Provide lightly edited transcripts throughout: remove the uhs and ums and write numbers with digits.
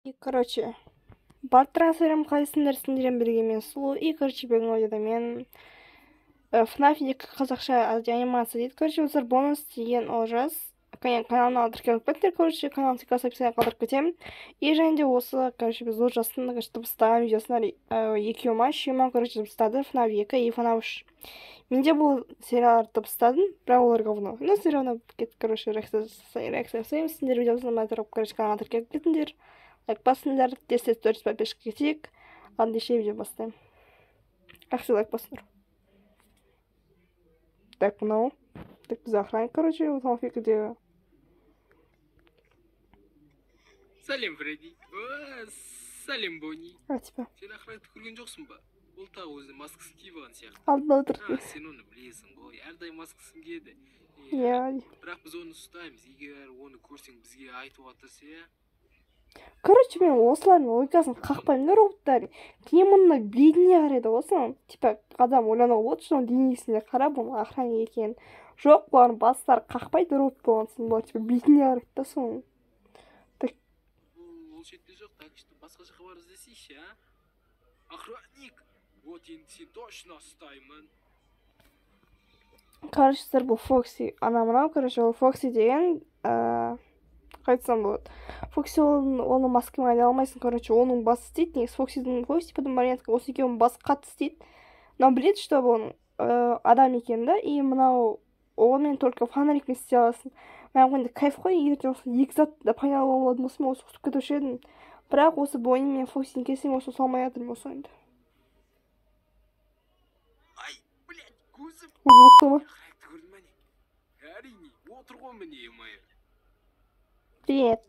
И, короче, бар трансферім қалайсыңдар, сендермен бірге мен Сұлу. И, короче, бүгінгі видеода мен FNAF 2 қазақша анимация дейді. Короче, достар, бонус деген Олжас каналына тіркеліп кетіңдер, короче, каналын ссылкасын описание қалдырып кетемін. И және де осы, короче, біз Олжастың, короче, дыбыстаған видеосын екеу ма, үшеу ма, короче, дыбыстады FNAF 2 и FNAF 3. Менде бұл сериалдарды дыбыстадым, бірақ олар говно. Но все равно, короче, реакция жасаймыз. Сендер видеосын ұнамай тұрып, короче, каналға тіркеліп кетіңдер. Лайк басыңдар, тез-тез 400 подписчикке кетейік. Ал ендеше видео бастаймын. Жақсы лайк басыңдар. Так, мынау. Так, біз охранник, короче, вот где. Сәлем, Фредди. Сәлем, Бонни. А, типа. Сен охранникті көрген жоқсың ба? Ол тағы өзінің маскасын киіп алған сияқты. Алдында отырды. Сен оны білесің ғой, әрдайым маскасын киеді. Иә. Бірақ біз оны ұстаймыз, егер оны көрсең бізге айтуға тырыс, иә? Короче, мен осылардың логикасын қақпаймын да, роботтардың. Кейін мұны бетіне қарайды ғой соның. Типа, адам ойлануға болады, что оның денесіне қарап, оның охранник екенін. Жоқ, бұлардың бастары қақпайды робот болған соң, бұлар типа бетіне қарайды да соның. Ол шетте жоқ, так что басқа жаққа барып іздесейші, а? Охранник! Вот енді сен точно ұстаймын. Короче, достар, бұл Фокси. Ана мынау, короче, ол Фокси деген, қалай айтсам болады. Фокси оның маскамен айта алмайсың, короче, оның басы істейді. Негізі Фоксидің, Фокси, потом марионетка, осы екеуінің басы қатты істейді. Мынау біледі, что оның адам екенін да, и мынау онымен только фонарикпен істей аласың. Маған енді кайф қой, егер де осы екі зат да пайдалы болатын болса, мен осы құтып кетуші едім. Бірақ осы Бонни мен Фоксині келсем, осы салмай жатырмын осы ойынды. Ай, блядь, көзім. Ой, Охранникті көрдің бе не? Әрине, отыр ғой міне, моя. Привет.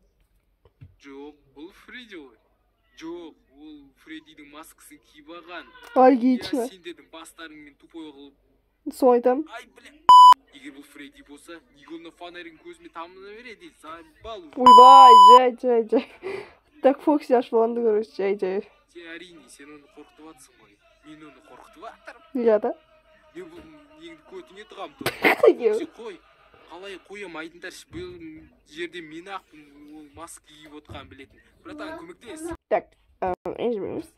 Жоқ, бұл Фредди ғой. Жоқ, ол Фреддидің маскасын киіп алған. Логично. Я сендердің бастарыңмен тупой қылып. Солай айтамын. Ай, бля. Егер бұл Фредди болса, неге оның фонарин көзіме тамыза береді? Заебал уже. Ойбай, жай, жай, жай. Так, Фокси ашуланды, короче, жай, жай. Сен әрине, сен оны қорқытып жатсың ғой. Мен оны қорқытып жатырмын. Иә да. Мен бұл неңді көтіңе тығамын, Фокси, қой. Қалай қоям, айтыңдаршы, бұл жерде мен ақ ол маска киіп отырғанын білетін. Братан, көмектес. Так, ренжімейміз.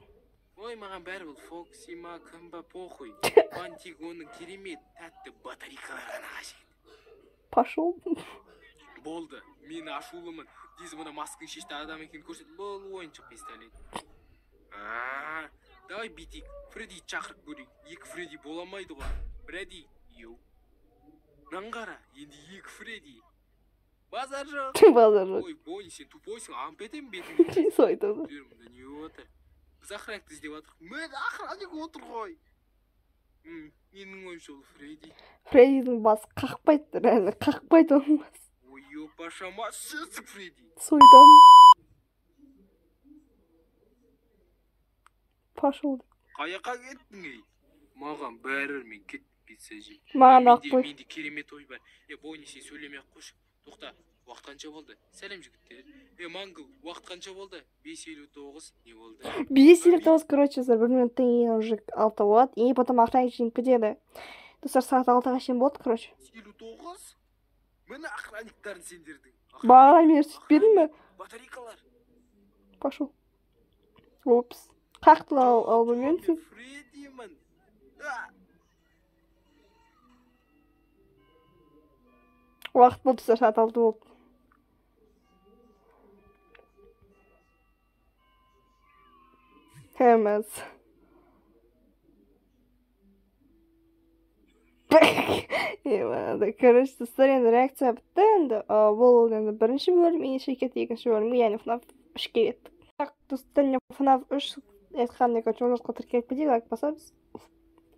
Ой, маған бәрі бұл Фокси ма, кім ба, похуй. Маған тек оның керемет тәтті батарейкалар ғана қажет. Пошел. Болды, мен ашулымын. Тез мына масканы шешті адам екенін көрсет. Бұл ойыншық пистолет. Давай бүйтейік, Фредди шақырып көрейік. Екі Фредди бола алмайды ғой. Фредди, йоу. Мынаны қара, енді екі Фредди. Базар жоқ. Базар жоқ. Ой, Бонни, сен тупойсың, амп етемін бетіңе. Солай айтады. Мында не болып жатыр? Біз охранникті іздеп жатырмық. Міне охранник отыр ғой. Менің ойымша ол Фредди. Фреддидің басы қақпайды, реально қақпайды оның басы. Ой, ёпашама, сізсің Фредди. Солай айтамын. Пошел. Қаяққа кеттің, ей? Маған бәрібір, мен кеттім пицца жеп. Маған ақ қой. Менде керемет ой бар. Бонни, сен сөйлемей ақ қойшы. Тоқта, уақыт қанша болды? Сәлем, жігіттер. Мангл, уақыт қанша болды? 5:59. Не болды? 5:59, короче, достар, бір минуттан кейін уже 6 болады. И потом охранник жеңіп кетеді. Достар, сағат 6-ға шейін болды, короче. 59? Міне охранниктарың сендердің. Бағана мені сөйтпедің бе? Батарейкалар. Пошел. Опс. Қақты алды мен сен. Фреддимін. Уақыт болды, достар, сағат 6 болды. Хемес. Короче, достар, енді реакция бітті. Енді бұл енді бірінші бөлім, ендеше кетті екінші бөлімге, яғни FNAF 3-ке кеттік. Так, достар, мен FNAF 3 айтқандай, короче, ол жаққа тіркеліп кетейік, лайк басамыз.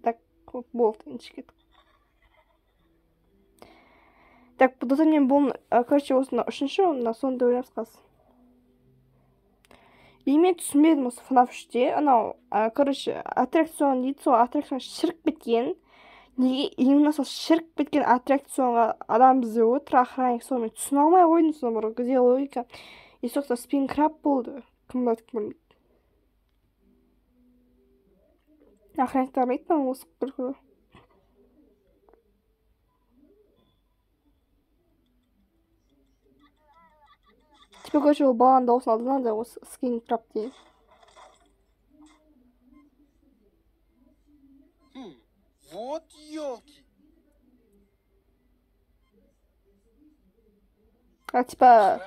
Так, болды, ендеше кеттік. Так, достар, мен бұл, короче, осыны үшінші, мына соңында көреміз қазір. И мен түсінбедім осы FNAF 3-те, анау, короче, аттракцион дейді, сол аттракцион шіріп кеткен. Неге именно сол шіріп кеткен аттракционға адам іздеп отыр, охранник, соны мен түсіне алмай қойдым, соны бір где логика. И сол жақта спинкраб болды, кім біледі, кім білмейді. Охранниктар білмейді маған осы күлкі. Типа, короче, ол баланың дауысын алды да, осы Спрингтрап деген. Вот елки. А, типа,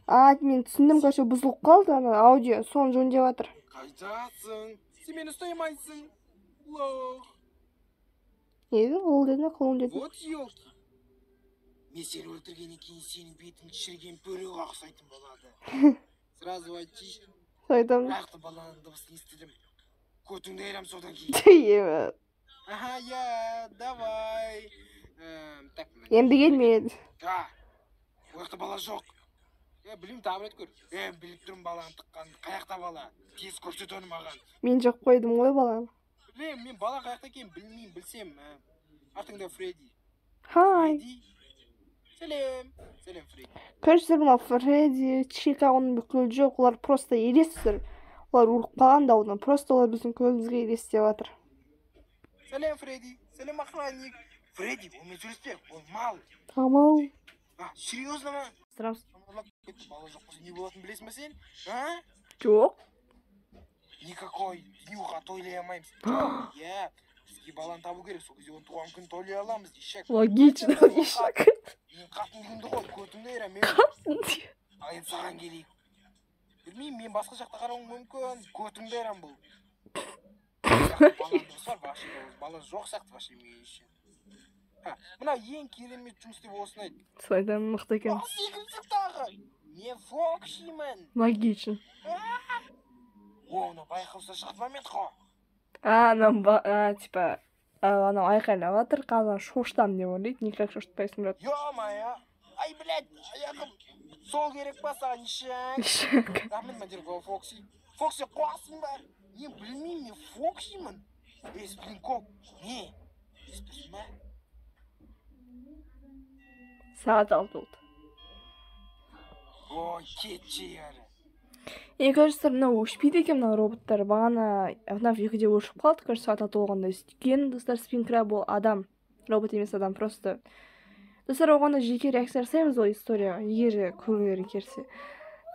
а, мен түсіндім, короче, бұзылып қалды ана аудио, соны жөндеп жатыр. Қайдасың? Сен мені ұстай алмайсың. Лох. Не деді? Ол деді ме, клоун деді. Вот елки. Мен сені өлтіргеннен кейін сенің бетің шіріген біреуге ұқсайтын болады. Сразу айтшы. Айтамын. Нақты баланың дыбысын естідім. Көтіңді айырам содан кейін. Ага, я, давай. Так. Енді келмеді. А, ол жақта бала жоқ. Білмеймін, тағы бір рет көр. Біліп тұрмын баланы тыққанын. Қаяқта бала? Тез көрсет оны маған. Мен жоқ қойдым ғой баланы. Білмеймін, мен бала қаяқта екенін білмеймін, білсем. Артыңда Фредди. Хай. Фредди. Сәлем. Сәлем, Фредди. Короче, мынау Фредди, Чика, оның бүкіл жоқ, олар просто елестер. Олар өліп қалған да одан. Просто олар біздің көзімізге елестеп жатыр. Сәлем, Фредди. Сәлем, охранник. Фредди, онымен сөйлеспе, ол мал. Амал. А, серьезно ма? Сұрап. Бала жоқ болса не болатынын білесің бе сен? А? Жоқ. Никакой днюха тойлай алмаймыз. Жоқ, иә. Бізге баланы табу керек, сол кезде оның туған күнін тойлай аламыз, ешек. Логично, ешек. Мен қатын дегенді ғой, көтіңді айырам мен. Ал енді саған келейік. Білмеймін, мен басқа жақта қарауым мүмкін. Көтіңді айырам бұл. Баланың дыбысы бар, вообще бала жоқ сияқты вообще меніңше. Мына ең керемет жұмыс деп осыны айт. Солайдан мықты екен. Секірсек тағы. Мен Фоксимін. Логично. О, мынау байқауса шығатын момент қой. А, анау, типа, анау айқайлап жатыр, қазір шошытамын деп ойлайды, никак шошытпайсың, брат. Ё-моё. Ай, блядь, аяғым. Сол керек па саған, ишак? Ишак. Рахмет, мадерго, Фокси. Фокси, қуасың ба? Мен білмеймін, мен Фоксимін. Ей, Сплинкок, не? Естіп ба? Сағат 6 болды. Ой, кетші әрі. Мне кажется, мынау өшпейді екен мына роботтар. Бағана FNAF 2-де өшіп қалды, короче, сағат 6 болғанда. Өйткені, достар, Спрингтрап ол адам. Робот емес, адам, просто. Достар, оған да жеке реакция жасаймыз ол историяға, егер көргілерің келсе.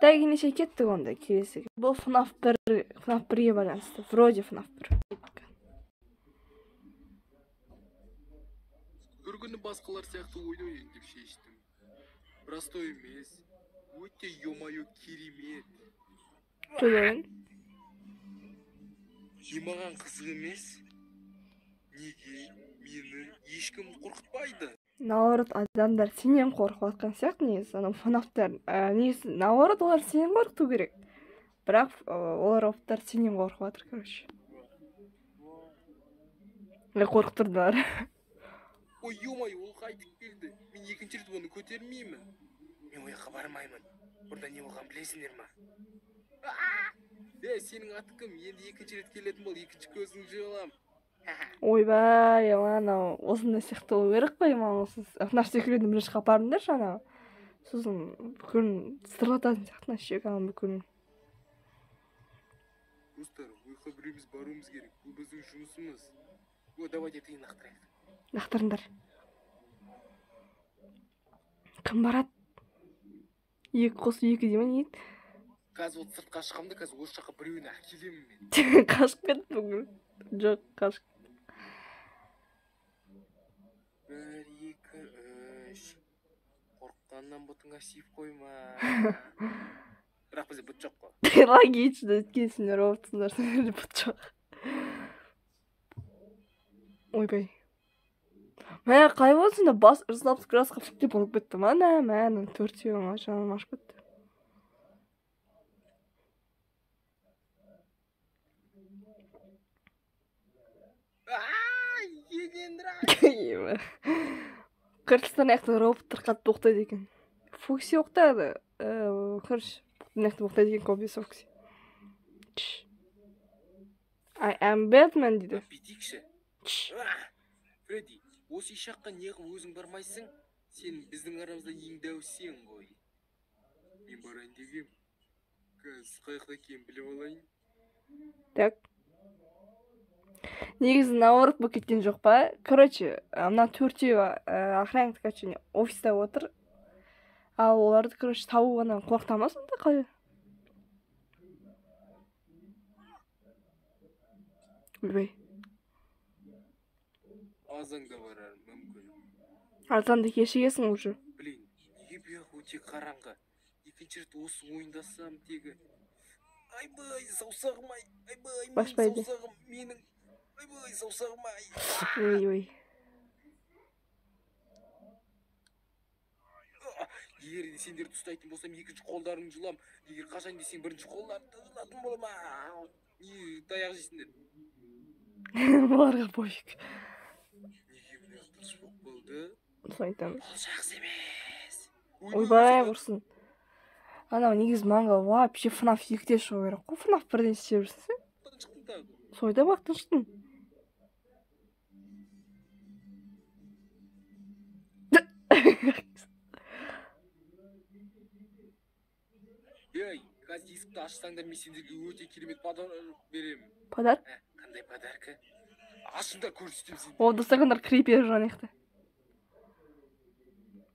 Так, ендеше кеттік онда келесі. Бұл FNAF 1, FNAF 1-ге байланысты. Вроде FNAF 1. Бір күні басқалар сияқты ойнайын деп шештім. Простой емес, өте ё-моё керемет. Төлейін. Не маған қызық емес? Неге мені ешкім қорқытпайды? Наоборот, адамдар сенен қорқып жатқан сияқты негізі, анау FNAF-тар. Негізі, наоборот, олар сенен қорқыту керек. Бірақ олар роботтар сенен қорқып жатыр, короче. Қорқытырдылар. Ой, ё-моё, ол қайтып келді. Мен екінші рет оны көтермеймін. Мен ол жаққа бармаймын. Бұрында не болғанын білесіңдер ма? Сенің атың кім? Енді екінші рет келетін бол, екінші көзің жиылам. Ойбай, анау осындай сияқты болу керек қой, маған осы FNAF секілді бірінші апарыңдаршы анау. Сосын бүкілін сырлататын сияқты мына шек ананың бүкілін. Достар, ойға біреуміз баруымыз керек. Бұл біздің жұмысымыз. О, давайте тиын лақтырайық. Лақтырыңдар. Кім барады? 2 қосу 2 дей ма, не дейді? Қазір вот сыртқа шығамын да, қазір осы жаққа біреуін әкелемін мен. Қашып кетті бүгін. Жоқ, қашып. 1, 2, 3. Қорыққаннан бұтыңа сүйіп қойма. Бірақ бізде бұт жоқ қой. Логично, өйткені сендер роботсыңдар, сендерде бұт жоқ. Ойбай. Мә, қалай болды сонда бас 160 градусқа фүк деп ұрып кетті ма? Мә, мә, төртеуі жаным ашып кетті. Қырғызстан аяқты роботтар қатты боқтайды екен. Фокси боқтайды. Короче, мына жақта боқтайды екен көбінесе Фокси. I am Batman дейді. Бүйтейікші. Фредди, осы ишаққа неғып өзің бармайсың? Сен біздің арамызда ең дәу сен ғой. Мен барайын дегем. Қазір қай жақта екенін біліп алайын. Так. Негізі наоборот болып кеткен жоқ па? Короче, мына төртеуі охранник, короче, офиста отыр. Ал оларды, короче, табу ана құлақта ма сонда қалай? Ойбай. Азаңда барар мүмкін. Азанды кешігесің уже. Блин, неге бұяқ өте қараңғы? Екінші рет осы ойындасам тегі. Айбай, саусағым ай, айбай, менің Баспайды. саусағым, менің, айбай, саусағым ай. Ой, ой. Егер де сендерді ұстайтын болсам, екінші қолдарыңды жұлам. Егер қашан десең, бірінші қолдарыңды жұлатын боламын. Не, таяқ жейсіңдер. Бұларға пофиг. Неге мына тыныш болып қалды? Соны айтамын. Бұл жақсы емес. Ойбай, құрсын. Анау негізі манга вообще FNAF 2-де шығу керек қой. FNAF 1-ден істеп жүрсің сен. Шықтым тағы. Сойда бақтан шықтың. Ей, қазір есікті ашсаңдар, мен сендерге өте керемет подарок беремін. Подарок? Қандай подарка? Ашыңдар, көрсетемін сендерге. О, достар, қандар крипер жүр ана жақта.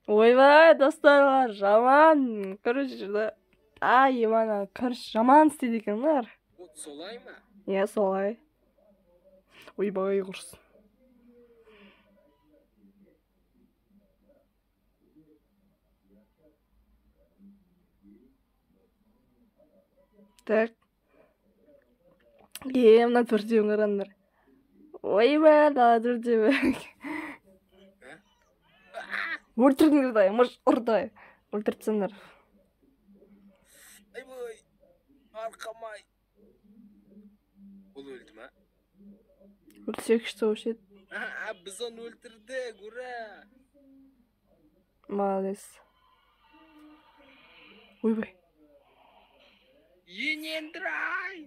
Ойбай, достар, жаман. Короче, да. Ай, ана, короче, жаман істейді екен бұлар. Вот солай ма? Иә, солай. Ойбай, құрсын. Так. Е, мына төртеуін қараңдар. Ойбай, мына төртеуі. Өлтірдіңдер дай, мыш ұрдай. Өлтіріп тастаңдар. Айбай, арқам ай. Ол өлді ма? Өлтірсе күшті болушы еді. Біз оны өлтірдік, ура! Молодец. Ойбай. Енеңді ай!